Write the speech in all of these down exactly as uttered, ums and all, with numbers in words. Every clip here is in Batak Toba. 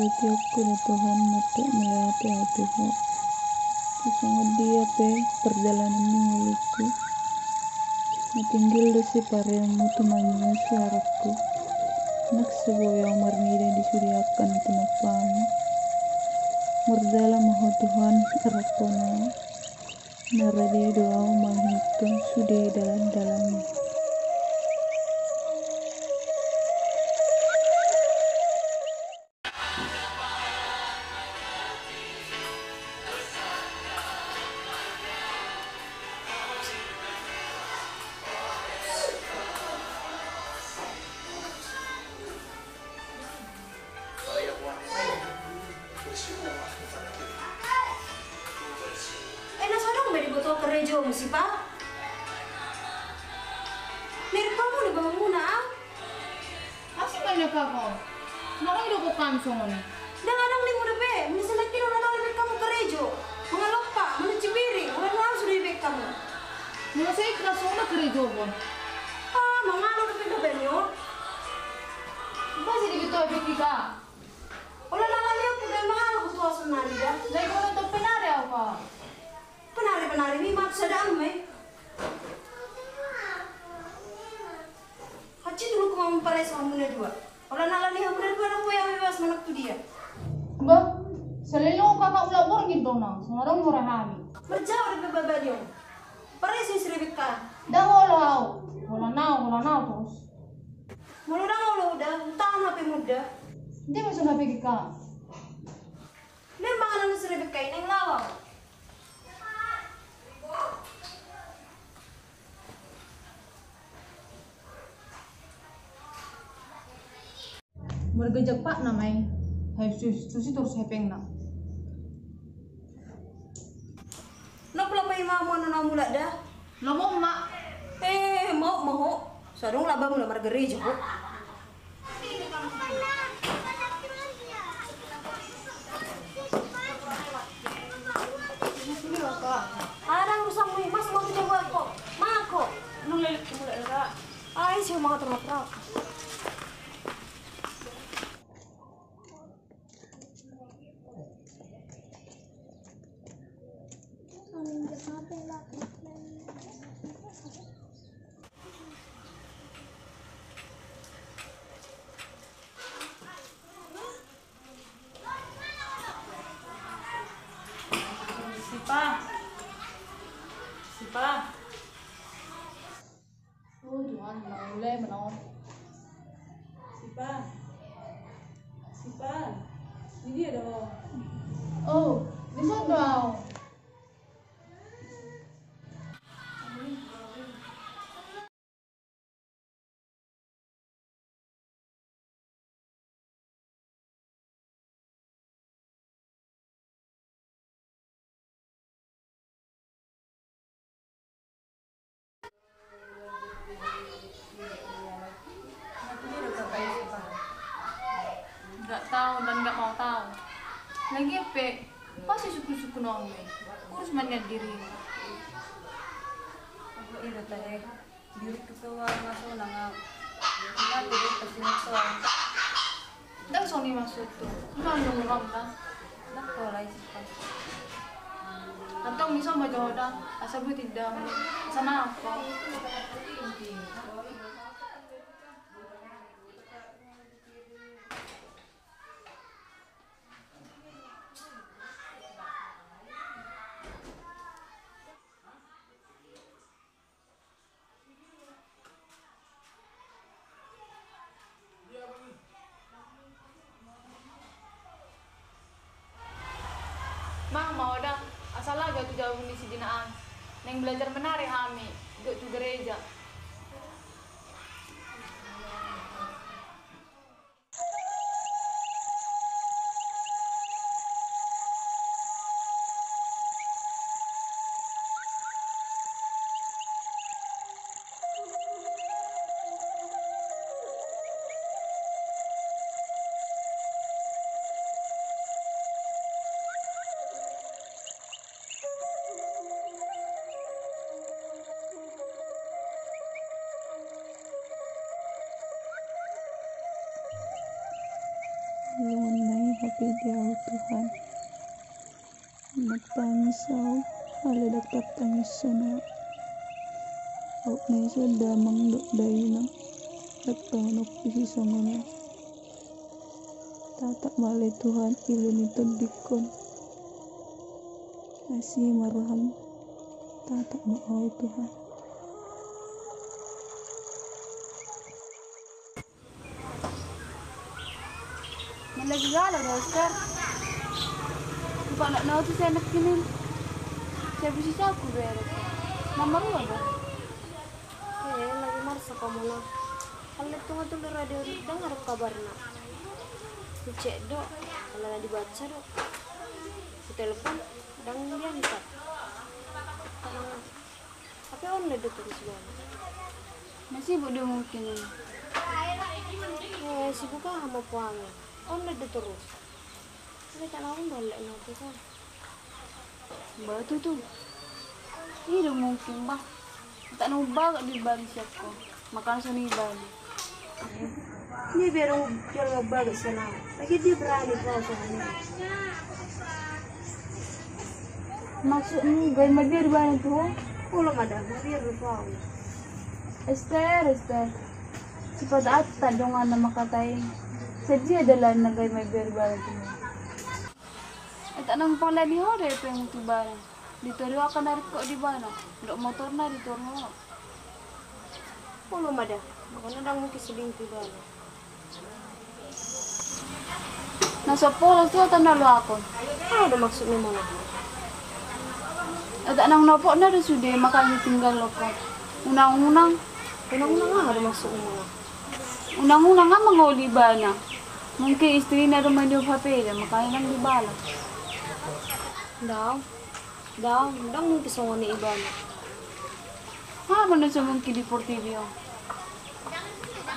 Itiopku da Tuhan, mardongan mauliate au tu Ho. Tu songon dia pe pardalanan ni ngolungku, na tinggil do sipareonmu tumangihon suarangku. Nang so boi au marnida di sude angka pinompamu, mardalan ma Ho Tuhan rap hona. Na rade do au mangihuthon sude dalan-dalanmu. Eh, na so adong be diboto karejomu, Sipa? Mirip hamu na bahenmuna, ah? Asi ma ina kaka. Songon i do hami songon i. Ndang adong di hamu dope, molo songon i do na adong di hamu karejo. Mangalompa, manuci piring, mangalompa sude di hamu. Molo sai ikhlas songon i karejo, Bon. Ah, mangalo dope bahen i on. Ba jadi gitu aja kita. Olo na lali au pe mangalo tu ason nari da. Lai kono tu penari au ka. Penari, penari ni mak sada ame. Hansit dulu ku mampalai sama muna dua. Olo na lali au muna dua na kue ame bas manak tu dia. Bah, saleleng kaka ula borngin dona, songarang mura hami. Berjauh dari babadiong. Pareso si Rebeka. Ndang olo au. Holan au, holan au terus. Molo ndang olo uda, utang hape muda. Dia masuk hape kika. Dia manganan si Rebeka i nang lawa. Marga Jakpat nama i. Hai susi, susi terus hepengna. Nang pula pai mamu anu na mulak da. Lomo ma. Eh, mau ma ho. Sadong laba mula marga rejo ho. Ada urusanmu, Mas, mau tu jagoan ko. Mako. Nung lelet mulak da. Ai, siapa mau terus. Sipa. Sipa. Oh, Tuhan, mangulai menaon. Sipa. Sipa. Ini dia dong. Oh, di sana dong. Nggak tahu dan nggak mau tahu. Lagi pe, pasti suku-suku nonge. Urus maniat diri. Aku ira tahe. Diri ketua nasional. Nanti dia pasti nonton. Ndang songon i maksudhu. Ima nunga ro ma. Ndang pola i sipang. Antong misa ma jo da, asa buti da. Asa ma apa. Mang, mau da, asa laga tu jabu ni si Jinaan. Naeng belajar menari hami, dok tu gereja. Lomon nai Hape di ahu Tuhan. Martangis ahu, alai ndang tartangis songon ahu. Ahu na ison damang dohot dainang, ndang taononku sisongon on. Tatap ma ale Tuhan, ilu ni tondingkon. Asi ma roham, tatap ma ahu Tuhan. Lagi galau do, Ester. Bukan nak nau tu saya nak kini. Saya bisi saku bere. Nama rua do. Eh, lagi marsa kamu na. Kan letung atul di radio, dengar kabarna. Dicek do, ala na dibaca do. Ditelepon, ndang diangkat. Tenang. Tapi on do torus ibana. Na sibuk do mungkin i. Eh, sibuk aha ma poang i. On do torus. Tapi tak lawan balik nanti kan. Ba tutu. I do mungkin ba. Tak nau bagak do ibana sian ho. Makana songon i ibana. Dia biar dia bagak sian ahu. Lagi dia berani kau sama dia. Maksudmu gabe mabiar ibana tu ho? Olo ma da, mabiar do tu ahu. Ester, Ester. Sipata atta dongan na mangkatai. Sadia dalanna gabe mabiar ibana tu ho? Eh, tak nang pala di ho do epeng tu ibana. Di toru akan narik kok di ibana. Dok motorna di toru ho. Olo ma da, makana ndang mungkin selingkuh ibana. Na so pola tu atan na loakon. Aha do maksudmu muna? Ata nang nopokna do sude makana tinggal lokon. Unang-unang. Unang-unang aha do maksudmu muna? Unang-unang aha mangoli ibana. Mungkin istrina do maniop H P-na makana ndang dibalas. Ndang. Ndang, ndang mungkin songon i ibana. Aha ma na so mungkin di portibi on?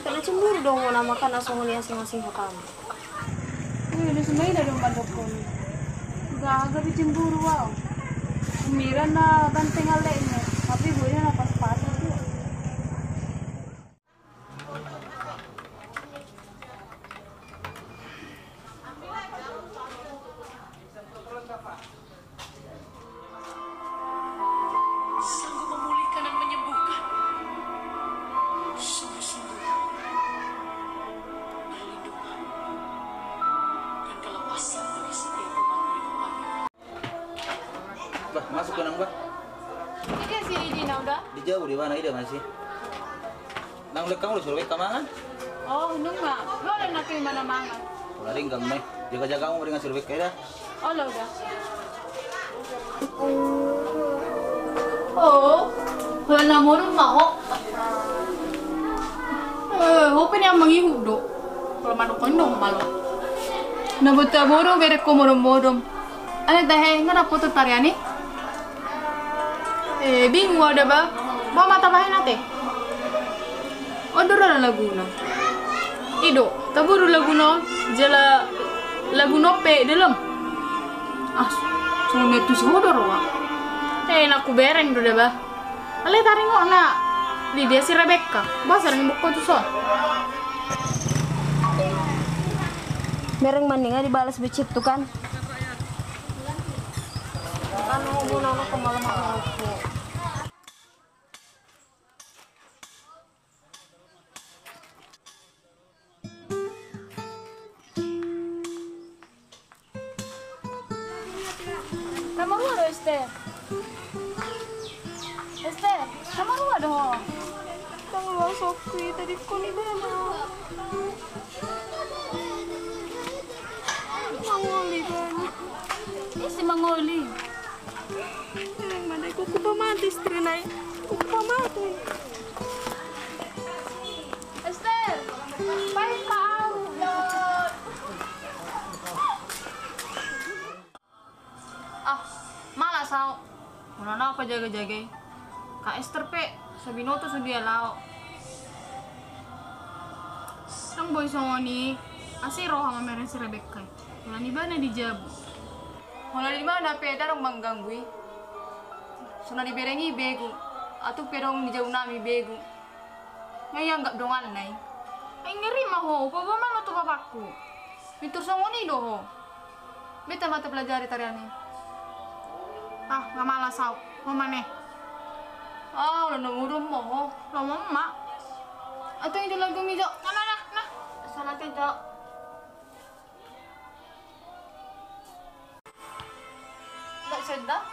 Karena cemburu do ho na makana songon i asing-asing hatamu. Ui, na so maida do mandok ho. Gaga pe cemburu ahu. Umiran na ganteng alekna, tapi boina na pas-pas do. Sanggup memulihkan dan menyembuhkan. Sungguh-sungguh perlindungan dan kelepasan bagi setiap umat berlimpah. Bah, masuk benang, bah. Ida si Dina udah? Dijauh di mana ida masih? Nang lek kamu suruh baik kamangan? Oh, nung ma. Lo ada nak mana mangan? Udah ringgam nih. Jaga-jaga kamu ringan suruh baik ida. Oh, lo udah. Oh, kalau namun mau. Eh, hopi ni amang ihu do. Kalau manuk kondong malo. Na bota bodo bere ko modom-modom. Ane tahe, nga dapotu tarian i? Eh, bingung ahu da ba. Ba mata bahen ate. Odo ra laguna. Ido, taboru laguna on, jala laguna on pe dalam. Ah, songon tu sodo roa. Eh, na kubereng do da ba. Alai taringot na. Di dia si Rebekka. Ba sering buku tu son. Bereng mendingan dibalas becit tu kan. Kan mau nonton kemalam aku. Nama rua do, Ester? Ester, nama rua do ho? Tang lo sokui tadi koni bana. Mangoli bana. Isi mangoli. Eleng ma da, kuku pamati istri nai. Kuku pamati. Ester, pahin ma ahu. Ah, malas ahu. Muna na pajaga-jagai. Ka Ester pe, so binoto so dia lao. Ndang boi songon i, asa i roha mamereng si Rebekka. Holan ibana di jabu. Holan ibana pe ndang mangganggu i. So na dibereng i begu. Atung pe dong di jabu nami begu. Nga ianggap donganna i. Ai ngeri ma ho, upa ba mano tu bapakku. Pintor songon i do ho. Beta ma tapelajari tarian i. Ah, nga malas au. Ho ma ne. Ah, olo na mudom ma ho. Lomo ma. Atau ido lagu mi jo. Na na na na. Salah ke jo. Nggak sedap.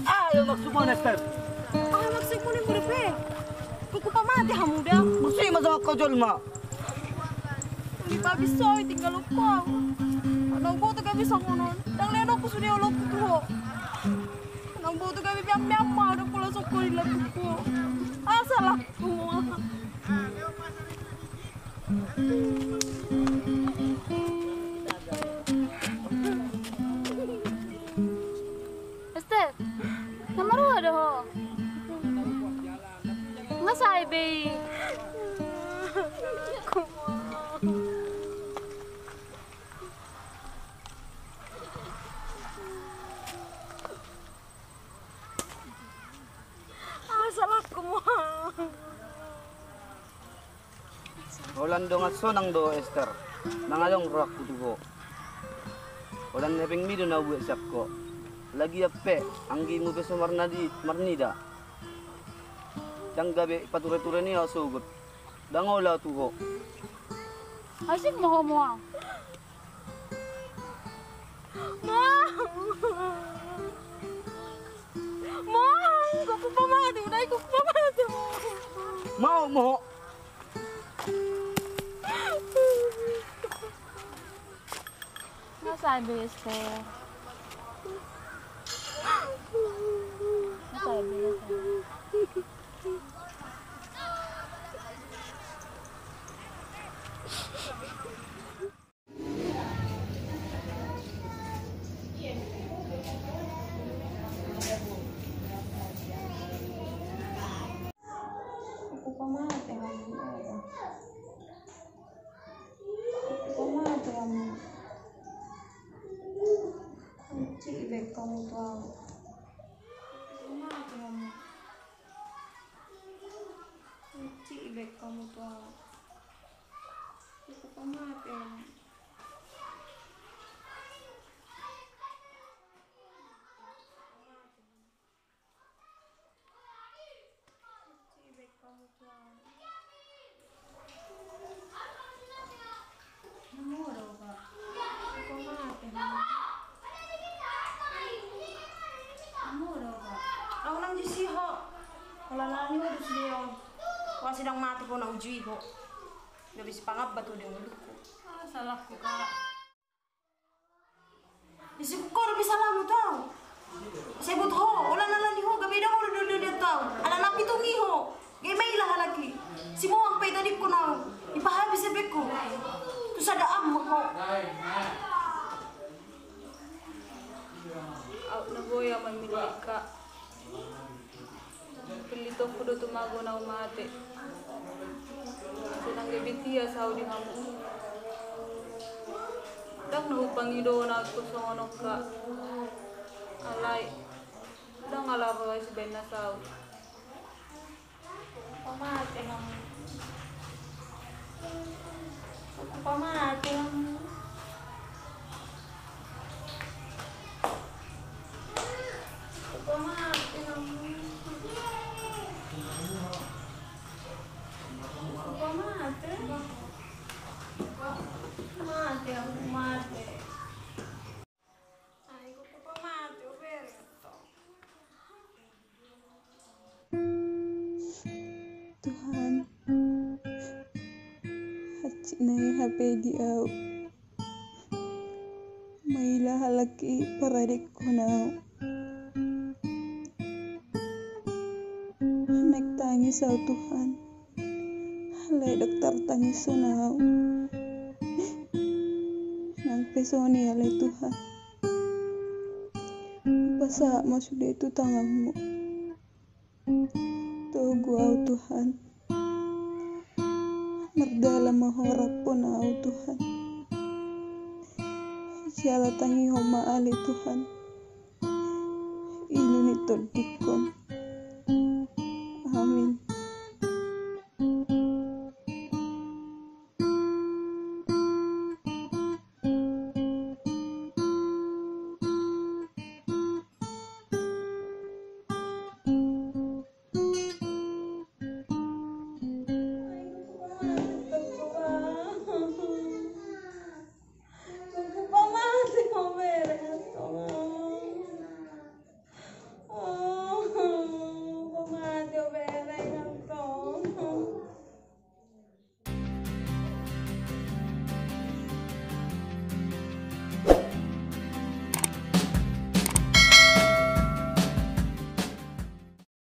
Aha do maksudmu on, Ester? Aha maksudmu on, mure pe? Ingkon hupamate hamu da. Muse ma songon ho jolma. Di pabisa i tinggal ho. Ndang huboto gabe songon on. Ndang lehonon ho sude olokku tu ho. Ndang huboto gabe biang-biang ma ndang pola songon i laku ho. Aha salahku? Ester, na marua do ho? Nga sae be i. Aha salahku ma? Holan dongan sonang do, Ester, mangalehon rohangku tu ho. Holan hepengmi do na hubuat sian ho. Lagian pe, anggimu pe so marnadi, marnida. Ndang gabe pature-ture ni au sogot. Ndang olo au tu ho. Asing ma ho, Muang. Muang. Muang, ingkon hupamate, udah ingkon hupamate. Mau, mau. Nga sae be, Ester. Nga sae be, nga sae be. Hupamate hamu. Hupamate hamu. Hucihi baen hamu tu ahu. Hupamate hamu. Hucihi baen hamu tu ahu. Hupamate hamu. Ahu nang disi ho. Holan ala ni ho do sude on. Ho, asi ndang mate ho na hujui ho. Gabe sipangamba tu ho di ngolungku. Ah, salahku, Kak. Disi ho dope salahmu tu ahu. Sai boto ho, holan ala ni ho gabe ndang olo do diondionta ahu. Ala na pitung i ho. Gabe maila halak i. Si Muang pe i tadingkon ahu. Dipahabis hepengku tu sada am ma ho. Aut na boi ahu mamillit, Kak. Pillitonku do tumagon ahu mate. Sai ndang gabe tias ahu di hamu. Ndang na hupangido na angka songon on, Kak. Alai ndang ala roha i sibaen na saut. Hukup ma mate hamu. Hukup ma mate hamu. Hukup ma mate hamu. Hukup ma mate. Mate hamu, mate. Ai, hukup ma mate, hubereng. Tuhan, hansit nai hape di ahu. Maila halak i paradekkon ahu. Naeng tangis ahu, Tuhan. Alai ndang tartangishon ahu. Nang pe songon i alai, Tuhan, hupasahat ma sude tu tanganmu. Togu ahu, Tuhan. Mardalan ma Ho raphon ahu, Tuhan. Jala tangihon ma ale, Tuhan, ilu ni tondingkon. Amin.